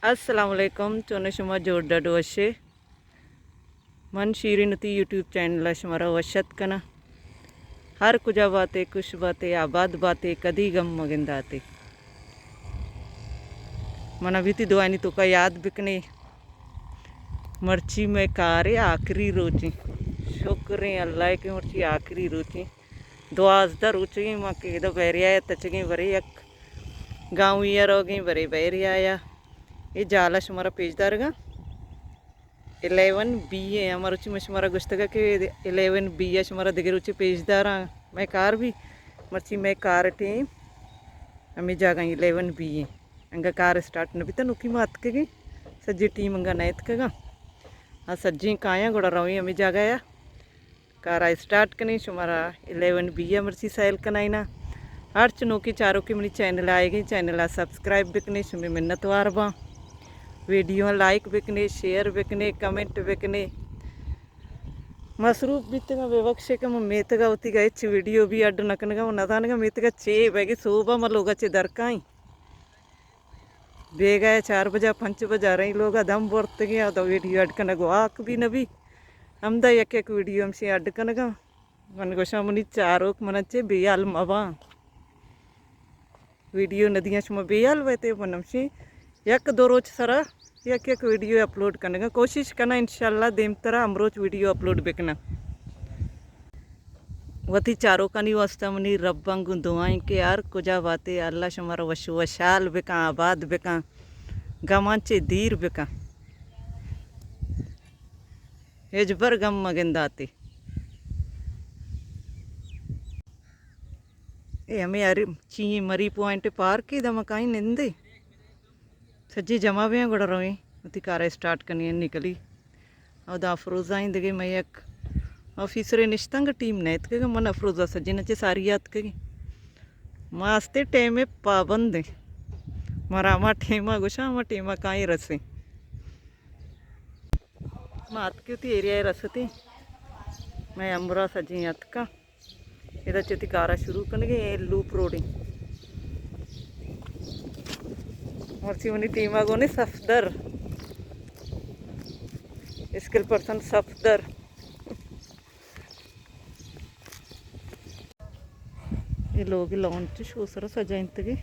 السلام علیکم، چون شما؟ جوڑ ڈڈ وشے؟ من شیرین وتی یوٹیوب چینل ءَ شمارا وش اتک کناں۔ ہر کجا باتے، خوش باتے، آباد باتے، کدی گم مگنداتے۔ من ابھی تی دعائنی توکا یاد بکنے۔ مرچی مئے کارے آخری روچیں۔ شکریں اللہ کہ مرچی آخری روچیں۔ دوازدہ روچیں ما کہ ادا بحریہ ءَ تچگیں، برے یک گاؤں ءَ روگیں، برے بحریہ ءَ۔ اے جالا شمارا پیش دارگاں۔ الیون بی ایں، ہما روچی من شمارا گوشتگا کہ الیون بی ءَ شمارا دگہ روچے پیش داراں۔ مئے کار بی، مرچی مئے کار ٹیم ہمے جاگہ الیون بی ایں۔ انگا کار اسٹارٹ نہ بیتا، نوکی ما اتکگیں، سجے ٹیم انگا نہ اتکگاں۔ آ سجیں کایاں گڑا رویں ہمے جاگہ ءَ۔ کارا اسٹارٹ کنیں، شمارا الیون بی ءَ مرچی سیل کنائیناں۔ ہرچ نوکیں چاروکے منی چینل ءَ آئیگیں، چینل ءَ سبسکرائب بکنے، شمے منتوار باں۔ ویڈیو لائک بکنے، شیئر بکنے، کمنٹ بکنے۔ مصروف بیتگاں، ببخشے کہ من میتگا وتیگا ہچ ویڈیو بھی اڈ نہ کنگا، من نزانگا میتگا چے بیگی، صوبہ ما لوگا چے درکائیں۔ بیگاہ چار بجا، پنچ بجا رئیں لوگا دم برتگیں، آ تو ویڈیو اڈ کنگ واک بھی نبی۔ ہمدا یک یک ویڈیو ہمشی اڈ کنگا۔ من گوشاں منی چاروک منا چے بیال مباں۔ ویڈیو ندیاں شما بیال بیتے، من ہمشی یک دو روچ سرا یک یک ویڈیو اپلوڈ کنگا۔ کوشش کناں انشاءاللہ دیمترا ہم روچ ویڈیو اپلوڈ بکناں۔ وتی چاروکانی واسطہ منی رباں گوں دعائیں کہ ہر کجا باتے اللہ شمارا وش و وشال بکن، آباد بکن، گماں چے دیر بکن، ہچبر گم مگنداتے۔ اے ہمے ہر چی مری پوائنٹ پارک، ادا ما کائیں نندے۔ سجی جمع بیاں گڑا رویں، وتی کارا اسٹارٹ کنیں، نکلی۔ او دا افروزا ایں دگہ، مئے یک آفیسرے نشتنگ، ٹیم نہ اتکگ، من افروزا سجی نچے ساری آتکگیں۔ ما استے ٹیم پابند ایں۔ مارا ہما ٹیما گوشاں، ہما ٹیما کائیں رسیں۔ ما اتکیں وتی ایریا رستیں۔ مئے ہمراہ سجیں اتکاں۔ ادا چہ وتی کارا شروع کنگے، اے لوپ روڈیں۔ مرچی منی ٹیما گونے صفدر، اسکل پرسن صفدر۔ اے لوگ لانچ شو سرا سجائینتگے۔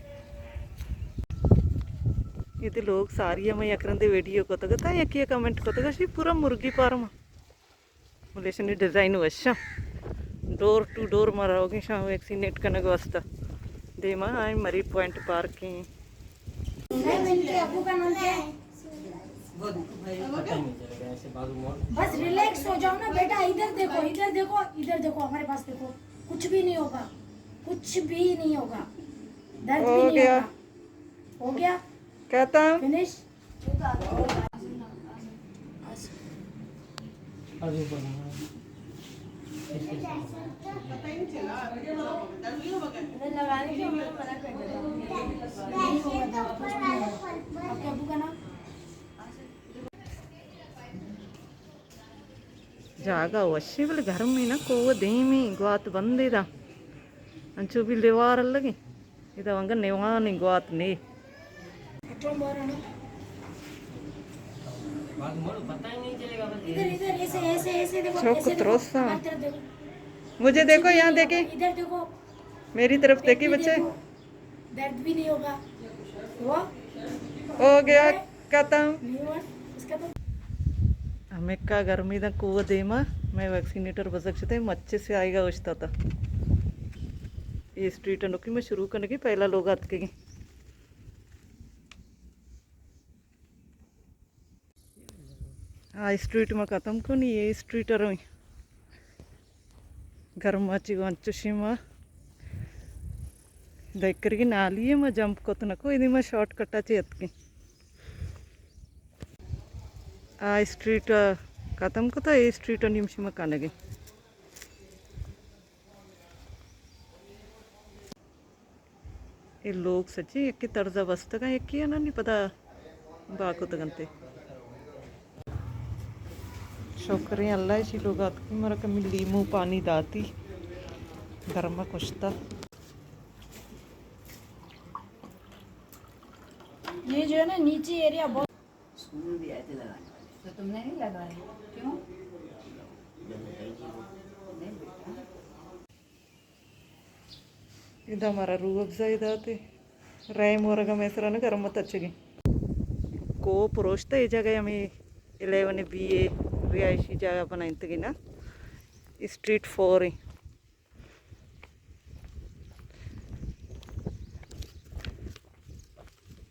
اے تے لوگ ساری ہمیں یک رندے ویڈیو کتگ تا یکی کمنٹ کتگ شی پورا مرگی فارم۔ ملیشنی ڈیزائن وشاں۔ ڈور ٹو ڈور ما روگیں شاں ویکسینیٹ کنگ واسطہ۔ دیما آئیں مری پوائنٹ پارکنگ۔ بس ریلیکس ہو جاؤ نا بیٹا، ادھر دیکھو، ادھر دیکھو، ادھر دیکھو، ہمارے پاس دیکھو، کچھ بھی نہیں ہوگا، کچھ بھی نہیں ہوگا، درد بھی نہیں ہوگا۔ ہو گیا؟ ختم؟ فنش؟ جاگہ وشیں بلے گرمیں نا، کوہ دیمیں، گوات بندے دا۔ انچو بھی لیوار لگیں۔ ادا انگا نیوانیں گوات نے۔ چوک ترساں۔ مجھے دیکھو، یہاں دیکھیں۔ میری طرف دیکھیں بچے۔ درد بھی نہیں ہوگا۔ ہو گیا ختم۔ ہمکا گرمی داں کوہ دیما، مئے ویکسینیٹر بزگ شتے، مچے سے آئیگا اوشتاتا۔ اے اسٹریٹ انوکی ما شروع کنگی، پہلا لوگ آتکگی۔ آ اسٹریٹ ما ختم کنی، اے اسٹریٹ رویں۔ گرما چی گوں انچوشیں ما دکرگی نالی ما جمپ کت نکو، ایدی ما شارٹ کٹا چی اتکیں۔ آ اسٹریٹ ختم کتا، اے اسٹریٹ نیم شما کنگی۔ اے لوگ سچیں یکے طرزا بستگاں، یکے انانی پدا با کتگنتے۔ شکریں اللہ، ایشی لوگ آتکی، مارا کمی لیمو پانی داتی، گرما کشتا۔ یہ جو ہے نا نیچے ایریا بہت سون بھی آئے تھے لگانے والے۔ تو تم نے نہیں لگائے؟ کیوں؟ نہیں بیٹا۔ ادا مارا روح افزائی داتے، رحم ورگا میں سرا نہ گرم تچگی۔ کو پروشتا اے جگہ ہمیں الیون بی اے رہائشی جگہ بنائنتگی نا، اسٹریٹ فور۔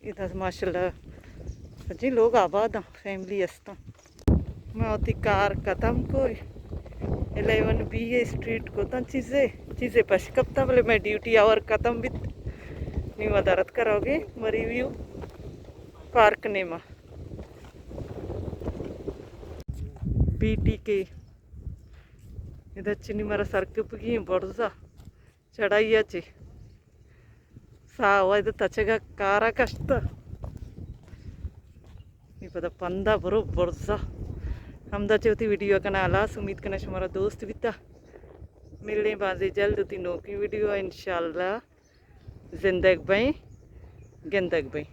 ادا ماشاءاللہ سجیں لوگ آباد ہیں، فیملی ہستاں۔ میں وتی کار ختم کو، الیون بی اے اسٹریٹ کو تاں چیزے، چیزے پش کپتاں، بلے میں ڈیوٹی آور ختم بیت۔ نی ما درت کروگے مری ویو پارک نیما۔ بی ٹی کے ادا چنی مارا سرکپگی برزا۔ چڑھائی ءَ چہ ساہ ءَ ادا تچگ ءَ کار ءَ کشت۔ نی پدا پندا برو برزا۔ ہمدا چہ وتی ویڈیو ءَ کنا ہلاس، امید کنا شمارا دوست بیتا۔ ملیں بازیں جلد وتی نوکیں ویڈیو ءَ انشاءاللہ۔ زندگ بئیں، گندگ بئیں۔